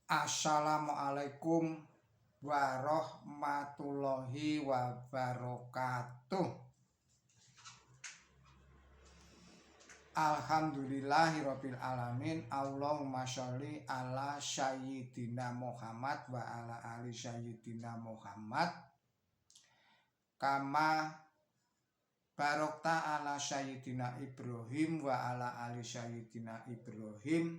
Assalamualaikum warahmatullahi wabarakatuh. Alhamdulillahirabbil alamin. Allahumma sholli ala sayyidina Muhammad wa ala ali sayyidina Muhammad kama barokta ala sayyidina Ibrahim wa ala ali sayyidina Ibrahim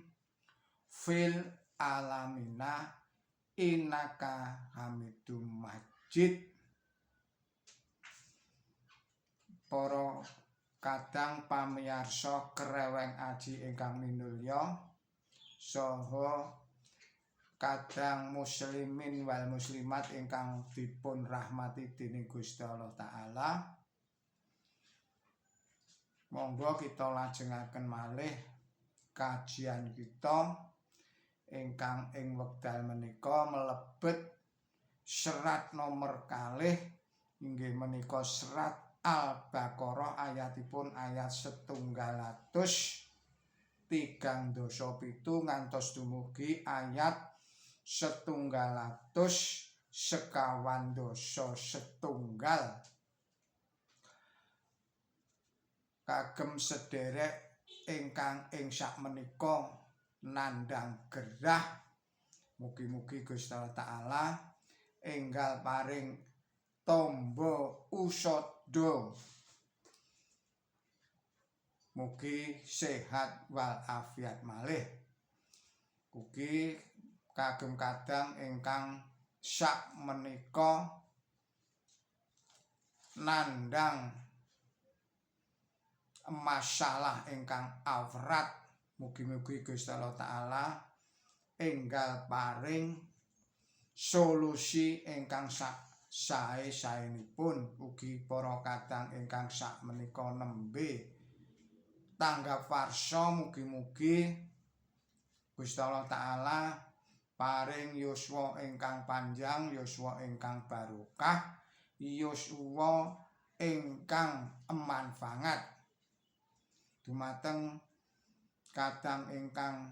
fil alamina innaka Hamidum Majid. Para kadang pamiyarsa Kreweng Aji ingkang minulya saha kadang muslimin wal muslimat ingkang dipun rahmati dening Gusti Allah Ta'ala, monggo kita lajengaken malih kajian kita ingkang ing wekdal menika mlebet serat nomor kalih, inggih menika serat Al-Baqarah ayatipun ayat 137 ngantos dumugi ayat 129. Kagem sederek ingkang ing sakmenika nandhang gerah, mugi-mugi Gusti Allah Ta'ala enggal paring tombo usada, mugi sehat wal afiat malih. Ugi kagem kadang ingkang sakmenika nandhang masalah ingkang awrat, mugi-mugi Gusti Allah Ta'ala enggal paring solusi ingkang sak sae-saenipun. Ugi para kadang ingkang sakmenika nembe tanggap warsa, mugi-mugi Gusti Allah Ta'ala paring yuswa ingkang panjang, yuswa ingkang barokah, yuswa ingkang manfaat. Dumateng kadang ingkang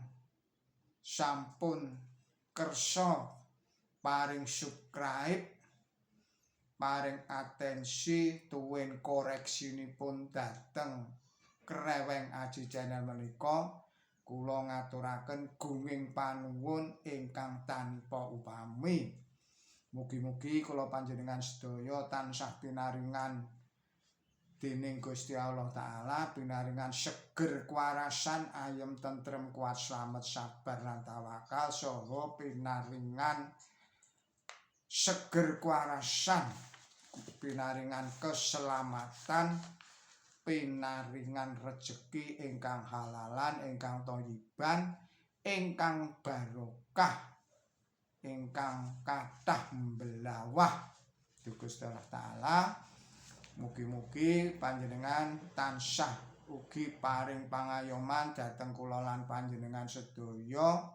sampun kersa paring subscribe, paring atensi tuwin koreksinipun dhateng Kreweng Aji Channel menika, kula ngaturaken gunging panuwun ingkang tanpa upami. Mugi-mugi kula panjenengan sedaya tansah pinaringan dening Gusti Allah Ta'ala pinaringan seger kuwarasan, ayem tentrem, kuat slamet, sabar lan tawakal, saha pinaringan seger kuwarasan, pinaringan keselamatan, pinaringan rejeki ingkang halalan, ingkang thayyiban, ingkang barokah, ingkang kathah mbelawah Gusti Allah Ta'ala. Mugi-mugi panjenengan tansah ugi paring pangayoman dhateng kula lan panjenengan sedaya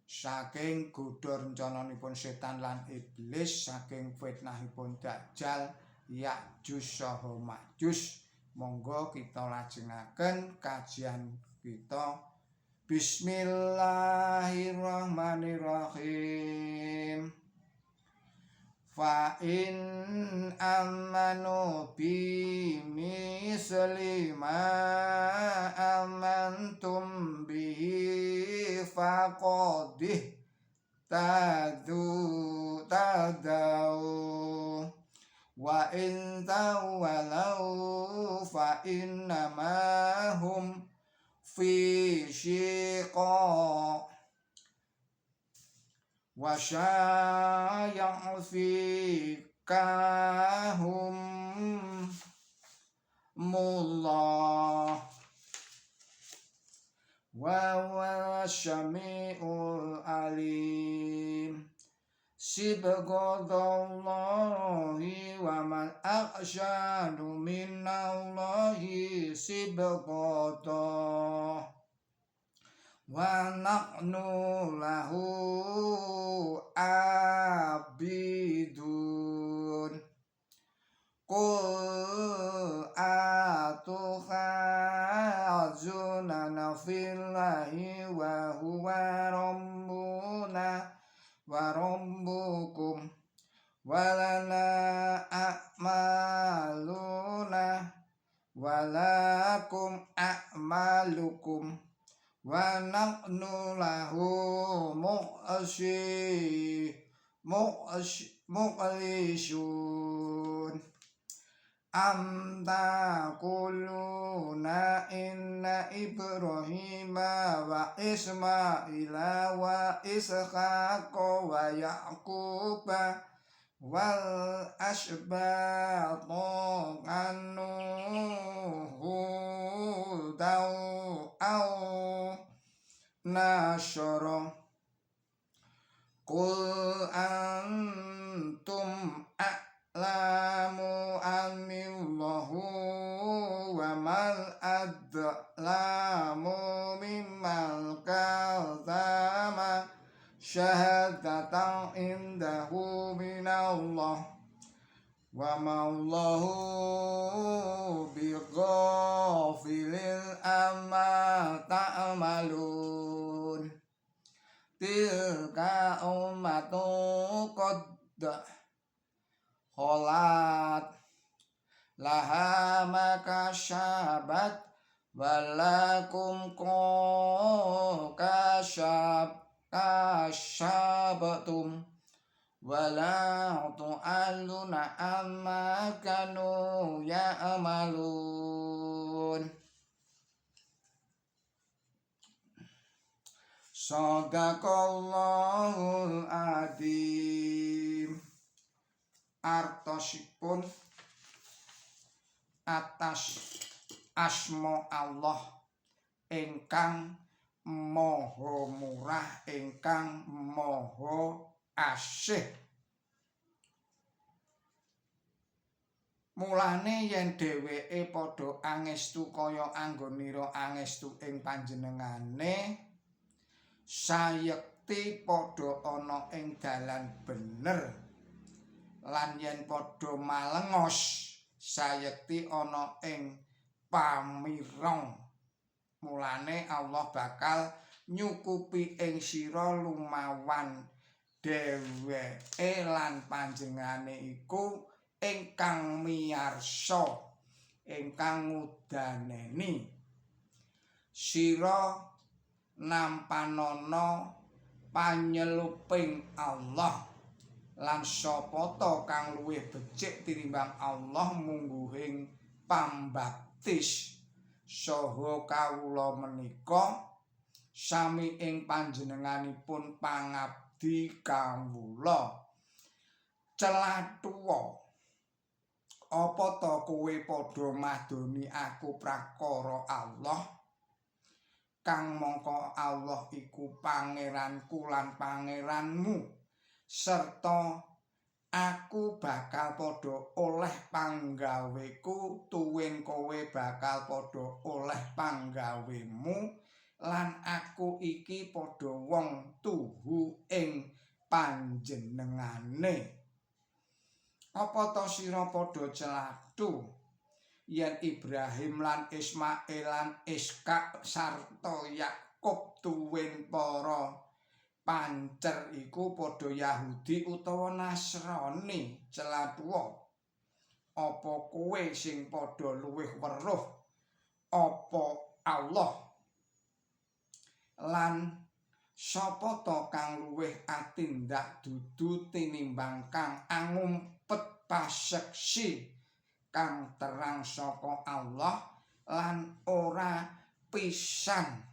saking godha rencananipun setan lan iblis, saking fitnahipun Dajjal, Ya'juj saha Ma'juj. Monggo kita lajengaken kajian kita. Bismillahirrahmanirrahim. Fa in amanu bi misli ma amantum bihi faqad tadau wa in tawalau fa innama hum fi syiqaq wa syayafikahum mullah wa huwa syami'ul alim. Sibghatallahi wa man ahsanu minallahi sibghata wa nahnu lahu abidun. Qul atuhajjunana fi billahi wa huwa rabbuna wa rabbukum wa lana a'maluna wa lakum a'malukum wa nahnu lahu mukhlisun. Am taquluna inna Ibrahima wa Ismaila wa Ishaqa wa Yaquba wal asbata kanu hudaw aw nasyara. Qul antum a'lamu amillahu wa man adlamu mimman kadzama syahadatan indahu minallah wa ma Allahu bighafilin amma ta'malun. Tilka ummatun qad khalat laha ma kasabat walakum kasabtum wala tu'aluna amma kanu ya'malun. Shadaqallahul adzim. Artosipun atas asma Allah ingkang maha murah ingkang maha asih. Mulane yen dheweke padha angestu kaya anggonira angestu ing panjenengane, sayekti padha ana ing dalan bener. Lan yen padha malengos, sayekti ana ing pamirong. Mulane Allah bakal nyukupi ing sira lumawan dheweke lan panjenengane iku ingkang miyarsa, ingkang ngudaneni. Sira nampanana panyeluping Allah lan sapa ta kang luwih becik tinimbang Allah mungguhing pambaptis. Saha kawula menika sami ing panjenenganipun pangabdi kawula. Celathuwa, apa ta kowe padha madoni aku prakara Allah, kang mongko Allah iku pangeranku lan pangeranmu, serta aku bakal padha oleh panggaweku tuwin kowe bakal padha oleh panggawemu, lan aku iki padha wong tuhu ing panjenengane. Apa ta sira padha celathu yen Ibrahim lan Ismail lan Ishak sarta Yakub tuwin para pancer iku padha Yahudi utawa Nasrani? Celathuwa, apa kowe sing padha luwih weruh apa Allah? Lan sapa ta kang luwih atindak dudu tinimbang kang angumpet paseksi kang terang saka Allah lan ora pisan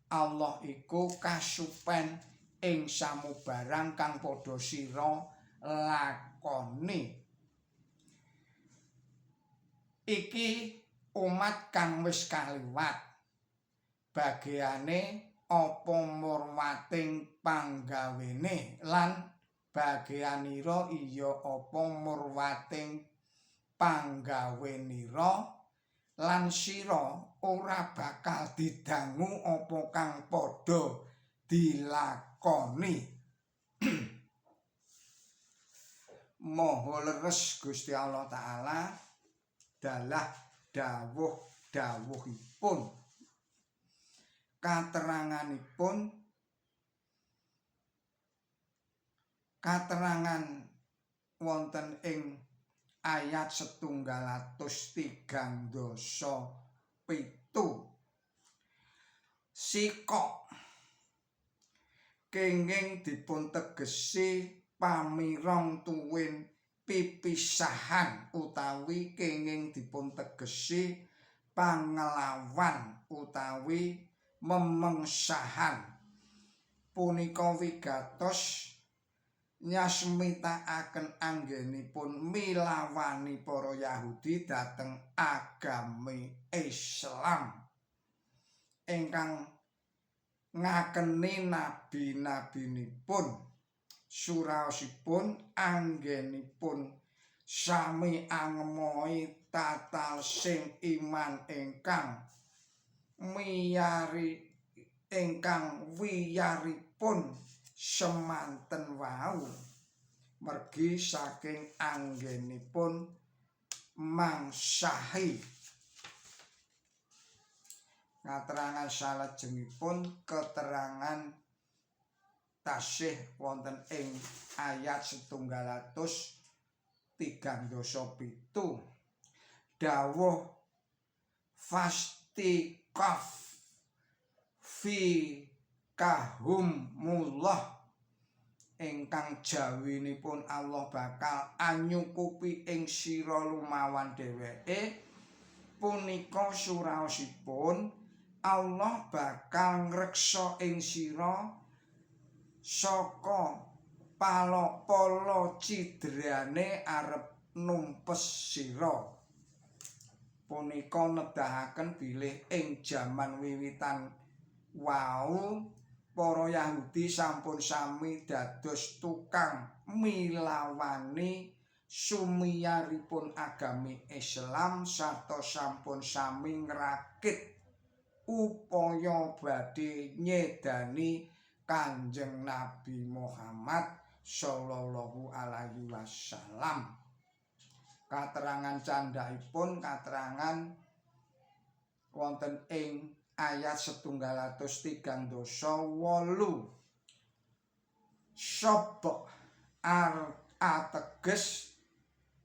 Allah iku kasupen ing samubarang kang padha sira lakoni. Iki umat kang wis kaliwat, bageane apa murwating panggawene lan bageanira iya apa murwating panggawenira, lan sira ora bakal didangu apa kang padha dilakoni. Maha leres Gusti Allah Ta'ala dalah dawuh-dawuhipun. Kateranganipun katerangan wonten ing ayat 137. Sikok kenging dipuntegesi pamirong tuwin pipisahan utawi kenging dipuntegesi pangelawan utawi memengsahan punika wigatos nyasmitakaken anggenipun milawani para Yahudi dhateng agami Islam ingkang ngakeni nabi-nabinipun. Suraosipun anggenipun sami angemoi tatalsing iman ingkang miyari ingkang wiyaripun semanten wau mergi saking anggenipun mangsahi. Katerangan salajengipun keterangan tasih wonten ing ayat 137. Dawuh fastikaf fi kahumullah ingkang jawinipun Allah bakal anyukupi ing sira lumawan dheweke punika suraosipun Allah bakal ngreksa ing sira saka pala cidrane arep numpes sira. Punika nedahaken bilih ing jaman wiwitan wau para Yahudi sampun sami dados tukang milawani sumiyaripun agami Islam sarta sampun sami ngrakit upaya badhe nyedani Kanjeng Nabi Muhammad sallallahu alaihi wasallam. Katerangan candhaipun katerangan wonten ing ayat 138. Sobok ateges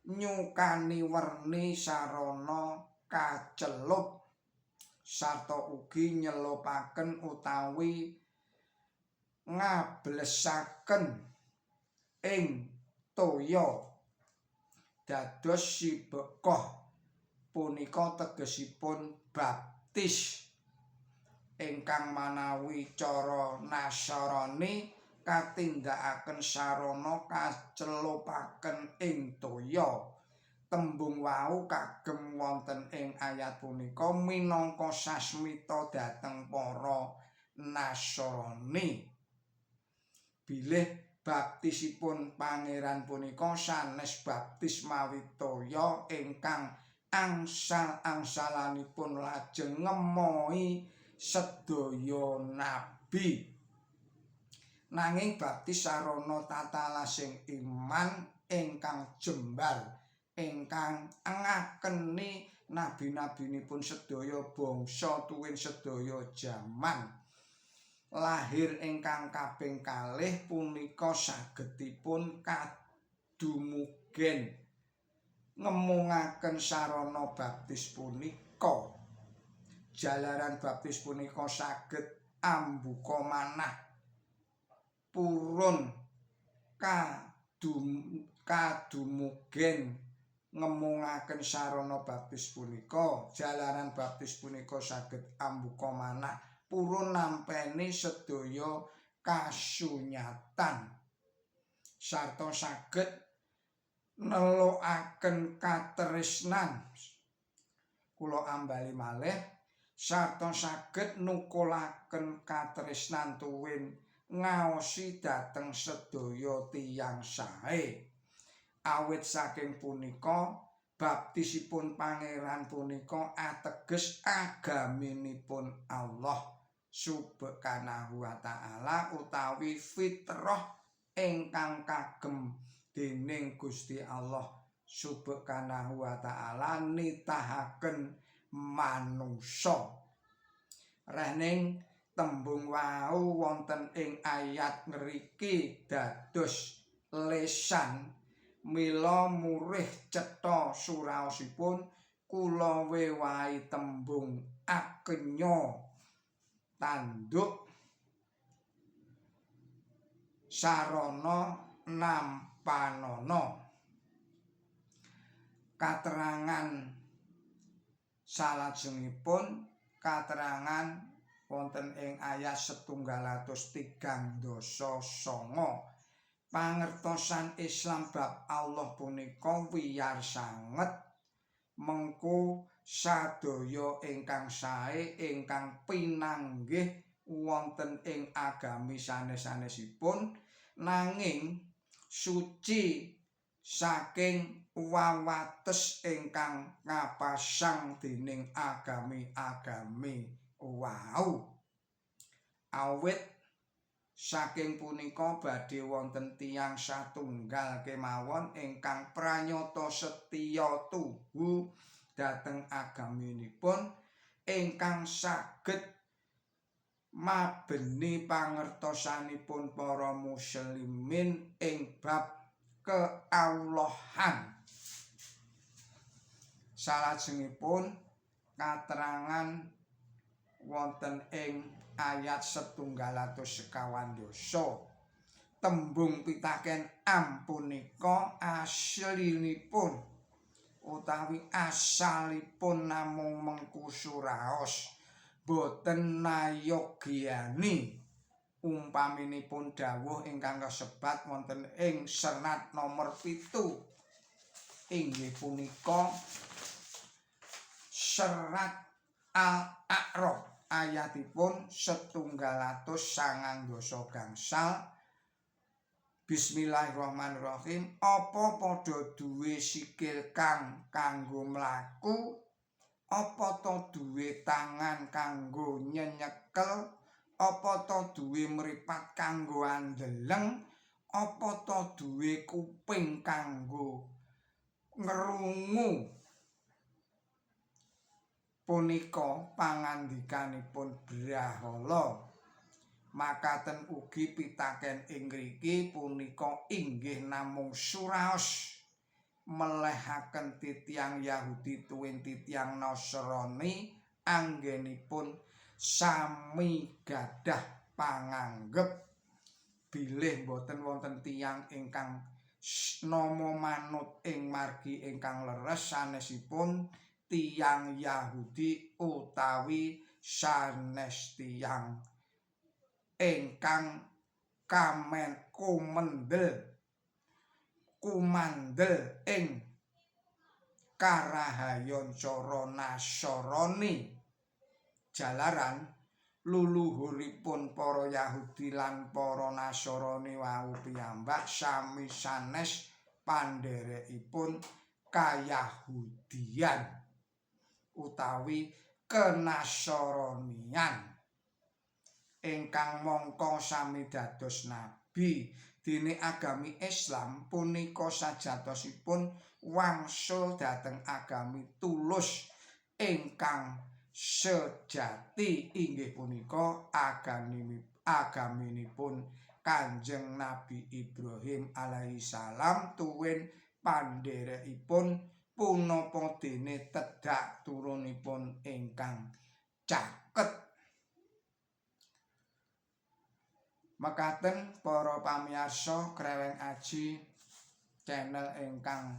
nyukani werni sarana kacelup sarta ugi nyelupaken utawi ngablesaken ing toya. Dados sibekoh punika tegesipun baptis ingkang manawi cara Nasarani katindakaken sarana kacelupaken ing toya. Tembung wau kagem wonten ing ayat punika minangka sasmita dhateng para Nasrani. Bilih baptisipun pangeran punika sanes baptis mawi toya ingkang angsal-angsalanipun lajeng ngemoi sedaya nabi. Nanging baptis sarana tatalasing iman ingkang jembar ingkang ngakeni nabi-nabinipun sedaya bangsa tuwin sedaya jaman. Lahir ingkang kaping kalih punika sagedipun kadumugen ngemungaken sarana baptis punika. Jalaran baptis punika saged ambuka manah purun kadumugen ngemungaken sarana baptis punika. Jalaran baptis punika saged ambuka manah purun nampeni sedaya kasunyatan sarta saged nelukaken katresnan. Kula ambali malih, sarta saged nukulaken katresnan tuwin ngaosi dhateng sedaya tiyang sae. Awit saking punika baptisipun pangeran punika ateges agaminipun Allah Subhanahu wa ta'ala utawi fitrah ingkang kagem dening Gusti Allah Subhanahu wa ta'ala nitahaken manungsa. Rehning Tembung wau wonten ing ayat ngriki dados lesan, mila murih cetha suraosipun kula wewahi tembung akenya tanduk sarana nampanana. Katerangan salajengipun katerangan wonten ing ayat 139. Pangertosan Islam bab Allah punika wiyar sanget, mengko sadaya ingkang sae ingkang pinanggih wonten ing agami sanes-sanesipun, nanging suci saking wawates ingkang ngapasang dening agami-agami wau. Awit saking punika badhe wonten tiyang satunggal kemawon ingkang pranyata setya tuhu dhateng agaminipun ingkang saged mabeni pangertosanipun para muslimin ing bab keallahan. Salajengipun katerangan wonten ing ayat 125. Tembung pitaken am punika aslinipun utawi asalipun namung mengku suraos, boten nayogyani umpaminipun dawuh ingkang kasebat wonten ing serat nomor 7, inggih punika serat Al-A'raf ayatipun 195. Bismillahirrahmanirrahim. Apa padha duwe sikil kang kanggo mlaku? Apa ta duwe tangan kanggo nyenyekel? Apa ta duwe mripat kanggo andeleng? Apa ta duwe kuping kanggo ngrungu? Punika pangandikanipun brahala. Makaten ugi pitaken ing ngriki punika inggih namung suraos melehaken titiyang Yahudi tuwin titiyang Nasrani anggenipun sami gadah panganggep bilih boten wonten tiyang ingkang nama manut ing margi ingkang leres sanesipun tiyang Yahudi utawi sanes tiyang ingkang kamen kumendel kumandel ing karahayon cara Nasrani. Jalaran luluhuripun para Yahudi lan para Nasrani wau piyambak sami sanes pandherekipun kayahudian utawi kenasranian ingkang mangka sami dados nabi. Dene agami Islam punika sajatosipun wangsul dhateng agami tulus ingkang sejati, inggih punika agaminipun Kanjeng Nabi Ibrahim alaihi salam tuwin pandherekipun punapa dene tedhak turunipun ingkang caket. Mekaten para pamiyarsa Kreweng Aji channel ingkang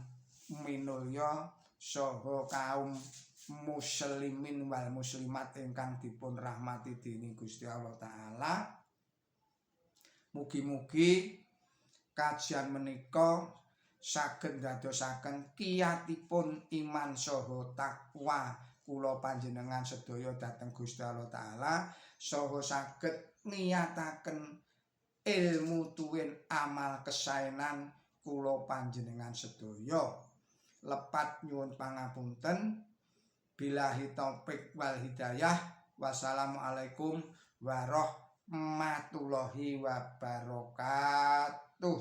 minulya saha kaum muslimin wal muslimat ingkang dipun rahmati dening Gusti Allah Taala. Mugi-mugi kajian menika saged ndadosaken kiyatipun iman saha takwa kula panjenengan sedaya dhateng Gusti Allah Taala, saha saged niyataken ilmu tuwin amal kesaenan kula panjenengan sedaya. Lepat nyuwun pangapunten. Billahi taufik wal hidayah. Wassalamualaikum warahmatullahi wabarakatuh.